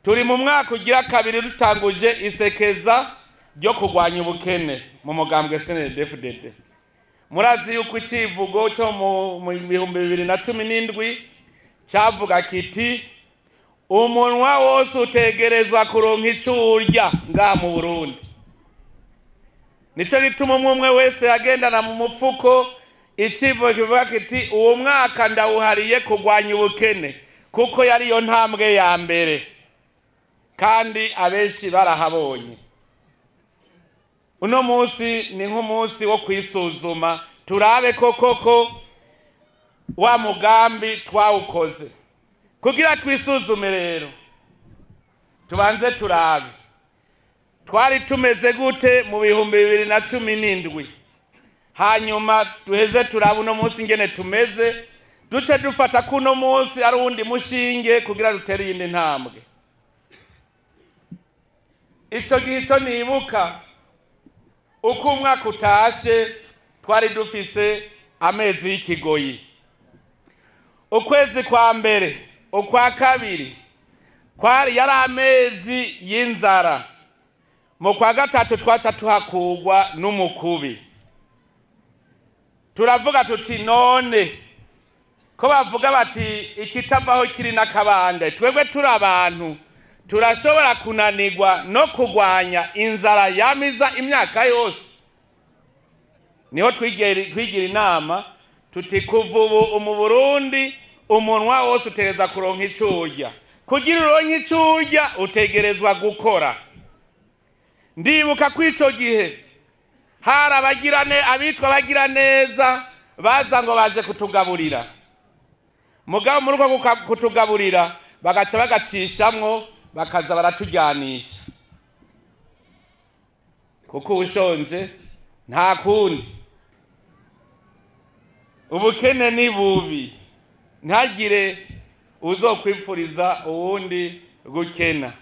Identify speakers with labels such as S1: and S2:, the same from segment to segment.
S1: Turi mu mwaka ugira kabiri dutanguje isekeza ryo kurwanya ubukene mu mugambwe CNDD-FDD. Murazi yuko icivugo cyo mu 2017 cyavuga kiti: "Umunwa wose utegerezwa kuronka ico urya ngaha mu Burundi." Nico gituma umwe umwe wese yagendana mu mufuko icivugo kivuga kiti: "Uwo mwaka ndawuhariye kurwanya ubukene", kuko yariyo ntambwe ya mbere, kandi abenshi barahabonye. Uno munsi ni nk'umunsi wo kwisuzuma, turabe ko koko wa mugambi twawukoze. Kugira twisuzume rero, tubanze turabe twari tumeze gute mu 2017, hanyuma duheze turabe uno munsi ingene tumeze, duce dufata ko uno munsi ari uwundi mushinge kugira dutere iyindi ntambwe. Ico gihe, ico nibuka, uko umwaka utashe twari dufise amezi y'ikigoyi. Ukwezi kwa mbere, ukwa kabiri kwari yari amezi y'inzara. Mu kwa gatatu twaca tuhakugwa n'umukubi. Turavuga tuti: "None ko bavuga bati ikitavaho kiri n'akabande, twebwe turi abantu, turashobora kunanirwa no kurwanya inzara yamiza imyaka yose?" Niho twigira inama tuti: "Kuva ubu mu Burundi umunwa wose utegereza kuronka ico urya. Kugira uronke ico urya, utegerezwa gukora." Ndibuka ko ico gihe hari abagirane, abitwa abagira neza, baza ngo baje kutugaburira. Mugabo muri uko kutugaburira bagaca bagacishamwo, bakaza baratujyanisha, kuko ubushonje nta kundi. Ubukene ni bubi, ntagire uzokwipfuriza uwundi gukena.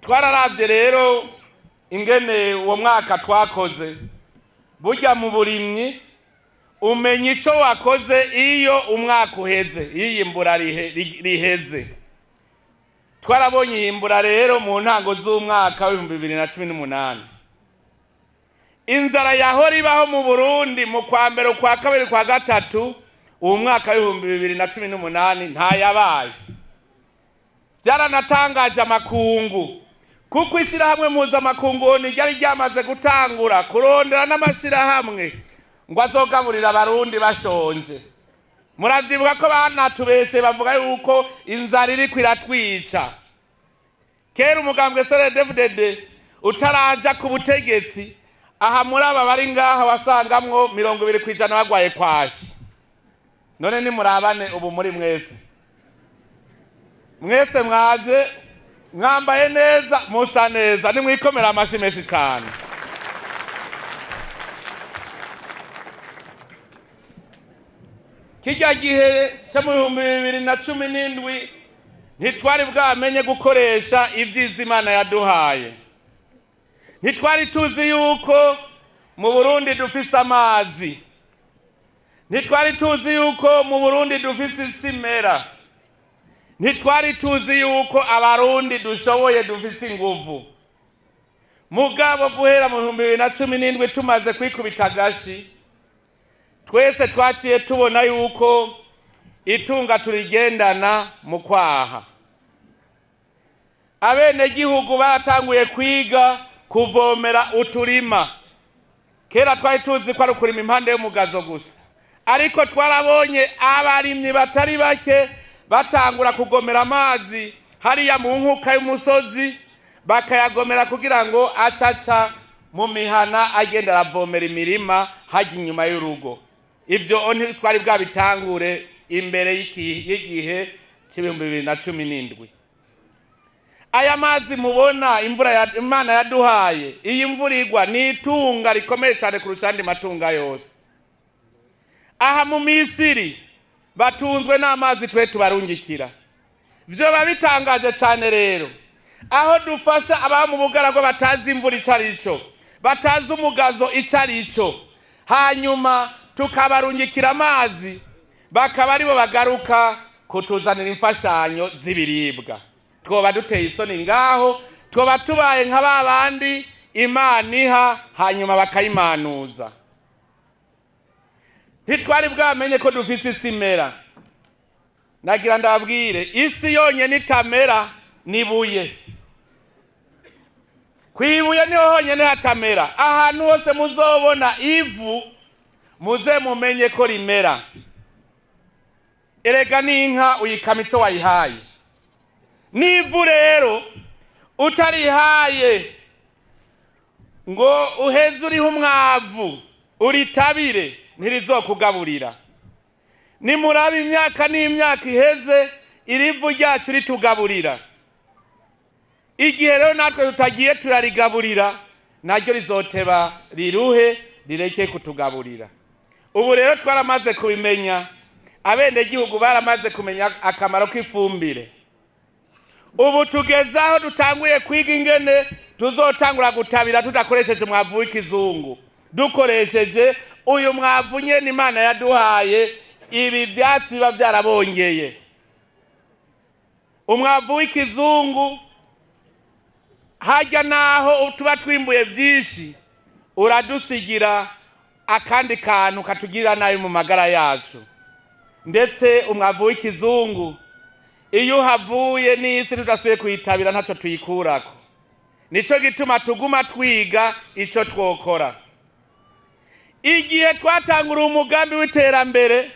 S1: Twararavye rero ingene uwo mwaka twakoze. Burya mu burimyi umenya ico wakoze iyo umwaka uheze, iyo iyimbura riheze. Twarabonye iyimbura rero mu ntango z'umwaka w'2018. Inzara yahora ibaho mu Burundi mu kwa mbere, ukwa kabiri, kwa gatatu, uwo mwaka w'2018 ntayabaye. Byaranatangaje amakungu, kuko ishyirahamwe mpuzamakungu ryari ryamaze gutangura kurondera n'amashyirahamwe ngo azogaburira Abarundi bashonje. Muravyibuka ko banatubeshe, bavuga yuko inzara iriko iratwica. Kera umugambwe CNDD-FDD utaraja ku butegetsi, aha muri aba bari ngaha wasangamwo 20% bagwaye kwashi. None nimurabane ubu, muri mwese, mwese mwaje mwambaye neza, musa neza, nimwikomera amashi menshi cyane. Kijya gihe cyo mu 2017 ntitwari bwamenye gukoresha ibyiza Imana yaduhaye. Ntitwari tuzi yuko mu Burundi dufise amazi, ntitwari tuzi yuko mu Burundi dufise isimera, ntitwari tuzi yuko Abarundi dushoboye, dufise inguvu. Mugabo guhera mu 2017 tumaze kwikubita agashi, twese twaciye tubona yuko itunga turigendana mu kwaha. Abenegihugu batanguye kwiga kuvomera uturima. Kera twari tuzi ko ari ukurima impande y'umugazo gusa, ariko twarabonye abarimyi batari bake batangura kugomera amazi hariya mu nkuka y'umusozi, bakayagomera kugira ngo acaca mu mihana, agenda aravomera imirima hajya inyuma y'urugo. Ibyo ntitwari bwabitangure imbere y'igihe c'2017. Aya mazi mubona, imvura ya Imana yaduhaye, iyi mvura igwa ni itunga rikomeye cyane kurusha andi matunga yose. Aha mu Misiri batunzwe n'amazi twe tubarungikira. Vyoba bitangaje cyane rero aho dufasha ababa mu bugaragwa, batazi imvura ico ari cyo, batazi umugazo ico ari cyo, hanyuma tukabarungikira amazi, bakaba aribo bagaruka. Kutuzanira imfashanyo z'ibiribwa. Twoba duteye isoni ngaho, twoba tubaye nka ba bandi Imana iha hanyuma bakayimanuza. Ntitwari bwamenye ko dufise isi imera. Nagira ndababwire, isi yonyene itamera nibuye. Kwibuye niho honyene hatamera. Ahantu hose muzobona ivu, muze mumenye ko rimera. Erega n'inka uyikama ico wayihaye. N'ivu rero utarihaye ngo uheze uriho umwavu uritabire, ntirizokugaburira. Nimuraba imyaka n'imyaka iheze irivu ryacu ritugaburira. Igihe rero natwe tutagiye turarigaburira, naryo rizoteba riruhe, rireke kutugaburira. Ubu rero twaramaze kubimenya, abenegihugu baramaze kumenya akamaro k'ifumbire. Ubu tugeze aho dutanguye kwiga ingene tuzotangura gutabira tudakoresheje umwavu w'ikizungu, dukoresheje uyu mwavu nyene Imana yaduhaye. Ibi vyatsi biba vyarabongeye. Umwavu w'ikizungu harya naho tuba twimbuye vyinshi, uradusigira akandi kantu katugirira nabi mu magara yacu. Ndetse umwavu w'ikizungu iyo uhavuye n'isi tudasubiye kuyitabira, ntacyo tuyikurako. Nico gituma tuguma twiga ico twokora. Igihe twatangura umugambi w'iterambere,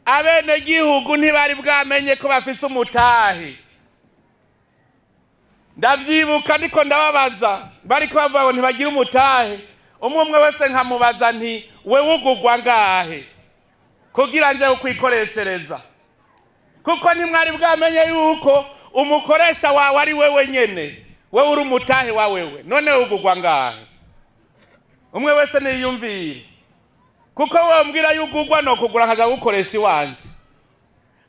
S1: abenegihugu ntibari bwamenye ko bafise umutahe. Ndavyibuka ndiko ndababaza, bariko bavuga ngo ntibagira umutahe. Umwe umwe wese nkamubaza nti: "Wewe ugugwa ngahe kugira nje kukwikoreshereza?" Kuko ntimwari bwamenye yuko umukoresha wawe ari wewe nyene, wewe uri umutahe wa wewe. None ugugwa ngahe? Umwe wese niyumvire, kuko wombwira yuko no kugura nkaza gukoresha iwanje,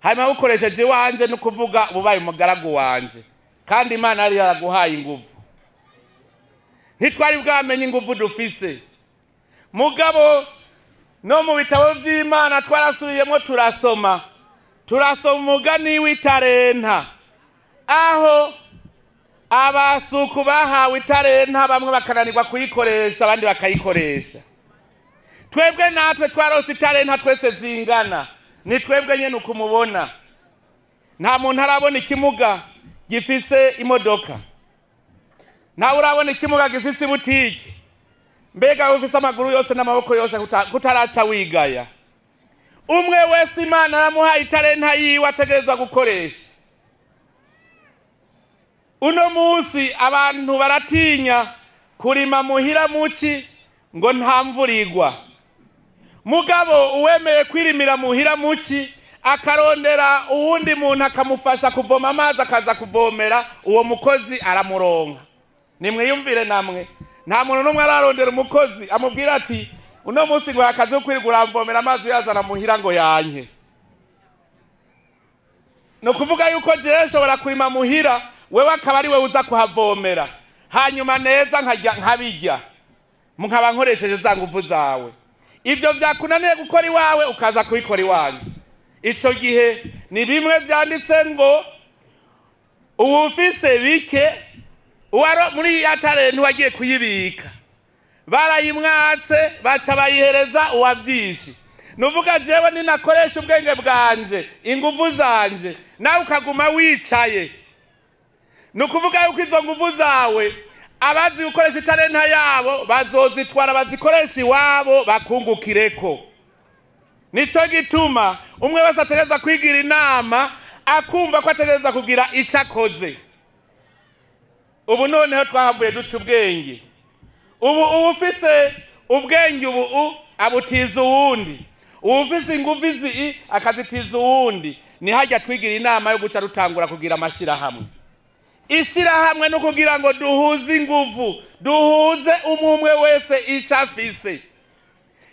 S1: hanyuma gukoresheje iwanje ni ukuvuga ububaye umugaragu wanje, kandi Imana yari yaraguhaye inguvu. Ntitwari bwamenye inguvu dufise. Mugabo no mu bitabo vy'Imana twarasubiyemo, turasoma umugani w'itarenta, aho abasuku bahawe itarenta, bamwe bakananirwa kuyikoresha, abandi bakayikoresha. Twebwe natwe twarose itarenta twese zingana. Ni twebwe nyene ukumubona. Nta muntu arabona ikimuga gifise imodoka, ntawe urabona ikimuga gifise ibutike. Mbega ufise amaguru yose n'amaboko yose, kutaraca wigaya? Umwe wese Imana yamuhaye itarenta yiwe ategerezwa gukoresha. Uno munsi abantu baratinya kurima muhira muci ngo nta mvura igwa. Mugabo uwemeye kwirimira muhira muci, akarondera uwundi muntu akamufasha kuvoma amazi, akaza kuvomera, uwo mukozi aramuronka. Nimwiyumvire namwe, nta muntu n'umwe ararondera umukozi amubwira ati: "Uno munsi ngo akazi ko kwirirwa uramvomera amazi uyazana muhira ngo yanke." Ni ukuvuga yuko jewe nshobora kurima muhira, wewe akaba ari wewe uza kuhavomera, hanyuma neza nkajya nkabirya, nkaba nkoresheje za nguvu zawe. Ibyo vyakunaniye gukora iwawe, ukaza kubikora iwanje. Ico gihe ni bimwe vyanditse ngo uwufise bike, uwaro muri ya tarenta wagiye kuyibika barayimwatse, baca bayihereza uwavyinshi. Nuvuga jewe ninakoresha ubwenge bwanje, inguvu zanje, nawe ukaguma wicaye, ni ukuvuga yuko izo nguvu zawe abazi gukoresha itarenta yabo bazozitwara bazikoresha iwabo, bakungukireko. Nico gituma umwe wese ategereza kwigira inama, akumva ko ategereza kugira icyo akoze. Ubu noneho twahavuye duca ubwenge. Ubu uwufise ubwenge ubu abutiza uwundi, uwufise inguvu izi akazitiza uwundi. Ni hajya twigira inama yo guca dutangura kugira amashyirahamwe. Ishyirahamwe ni ukugira ngo duhuze inguvu, duhuze umwe umwe wese icyo afise.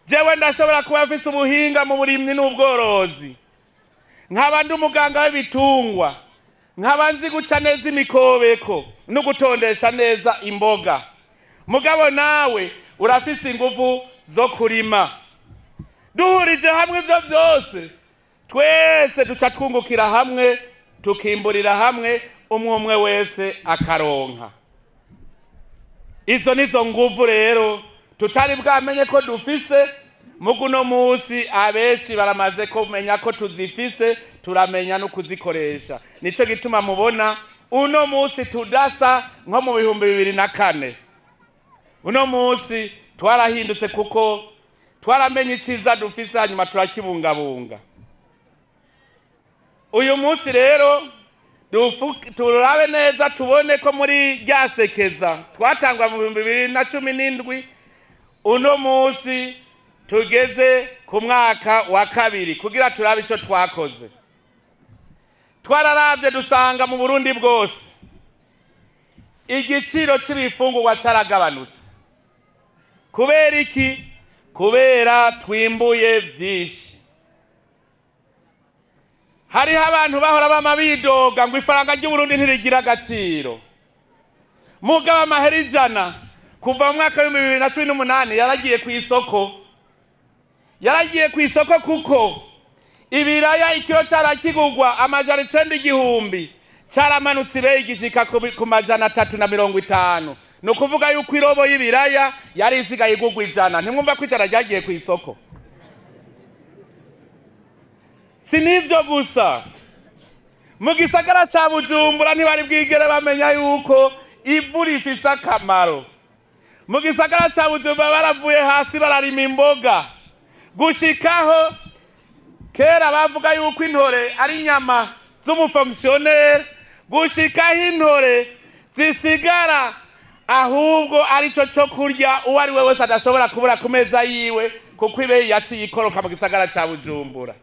S1: Jewe ndashobora kuba afise ubuhinga mu burimyi n'ubworozi, nkaba ndi umuganga w'ibitungwa, nkaba nzi guca neza imikobeko no gutondesha neza imboga. Mugabo nawe urafise inguvu zo kurima. Duhurije hamwe ivyo vyose, Twese duca twungukira hamwe, tukimburira hamwe, umwe umwe wese akaronka. Izo nizo nguvu rero tutari bwamenye ko dufise. Muguno munsi abenshi baramaze kumenya ko tuzifise, turamenya no kuzikoresha. Nico gituma mubona uno munsi tudasa nko mu 2004. Uno munsi twarahindutse kuko twaramenye iciza dufise, hanyuma turakibungabunga. Uyu munsi rero turabe neza, tubone ko muri rya sekeza twatangwa mu 2017, uno munsi tugeze ku mwaka wa kabiri, kugira turabe icyo twakoze. Twararavye dusanga mu Burundi bwose igiciro c'ibifungurwa caragabanutse. Kubera iki? Kubera twimbuye vyinshi. Hariho abantu bahora bama bidoga ngo ifaranga ry'Uburundi ntirigira agaciro. Mugabo amahera 100 kuva mu mwaka w'2018 yaragiye ku isoko, yaragiye ku isoko, kuko ibiraya ikiro carakigurwa 900, 1000, caramanutse ibeyi gishika ku 350. Ni ukuvuga yuko irobo y'ibiraya yari isigaye igurwa 100. Ntimwumva ko 100 ryagiye ku isoko? Si n'ivyo gusa, mu gisagara ca Bujumbura ntibari bwigere bamenya yuko ivu rifise akamaro. Mu gisagara ca Bujumbura baravuye hasi bararima imboga, gushikaho kera bavuga yuko intore ari inyama z'umufonkisiyoneri, gushikaho intore zisigara ahubwo arico co kurya uwo ari we wese adashobora kubura ku meza yiwe, kuko ibeyi yaciye ikoroka mu gisagara ca Bujumbura.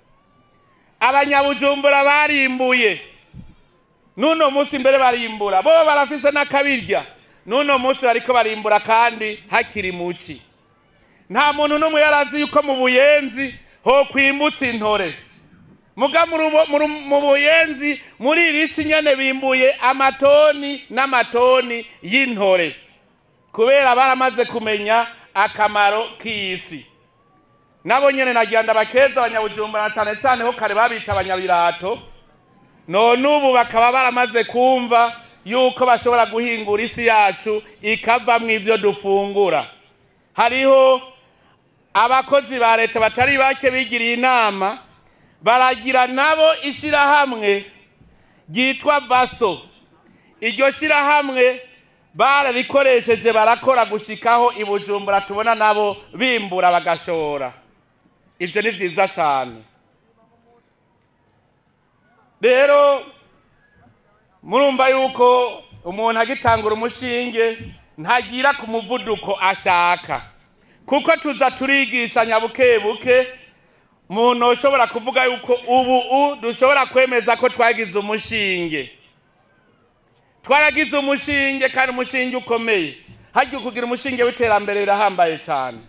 S1: Abanyabujumbura barimbuye, n'uno munsi mbere barimbura, bo barafise n'akabirya. N'uno munsi bariko barimbura kandi hakiri muci. Nta muntu n'umwe yarazi yuko mu Buyenzi ho kwimbutse intore. Muga mu Buyenzi muri iri ci nyene bimbuye amatoni n'amatoni y'intore, kubera baramaze kumenya akamaro k'isi. Nabo nyene nagira ndabakeza abanyabujumbura, cane cane ho kare babita abanyabirato, none ubu bakaba baramaze kumva yuko bashobora guhingura isi yacu ikavamwo ivyo dufungura. Hariho abakozi ba leta batari bake bigiriye inama, baragira nabo ishirahamwe ryitwa Vaso. Iryo shirahamwe bararikoresheje, barakora gushikaho i Bujumbura tubona nabo bimbura bagashora. Ivyo ni vyiza cane. Rero murumva yuko umuntu agitangura umushinge ntagira ku muvuduko ashaka, kuko tuza turigishanya buke buke. Umuntu ushobora kuvuga yuko ubu dushobora kwemeza ko twagize umushinge, twaragize umushinge kandi umushinge ukomeye. Harya kugira umushinge w'iterambere birahambaye cyane.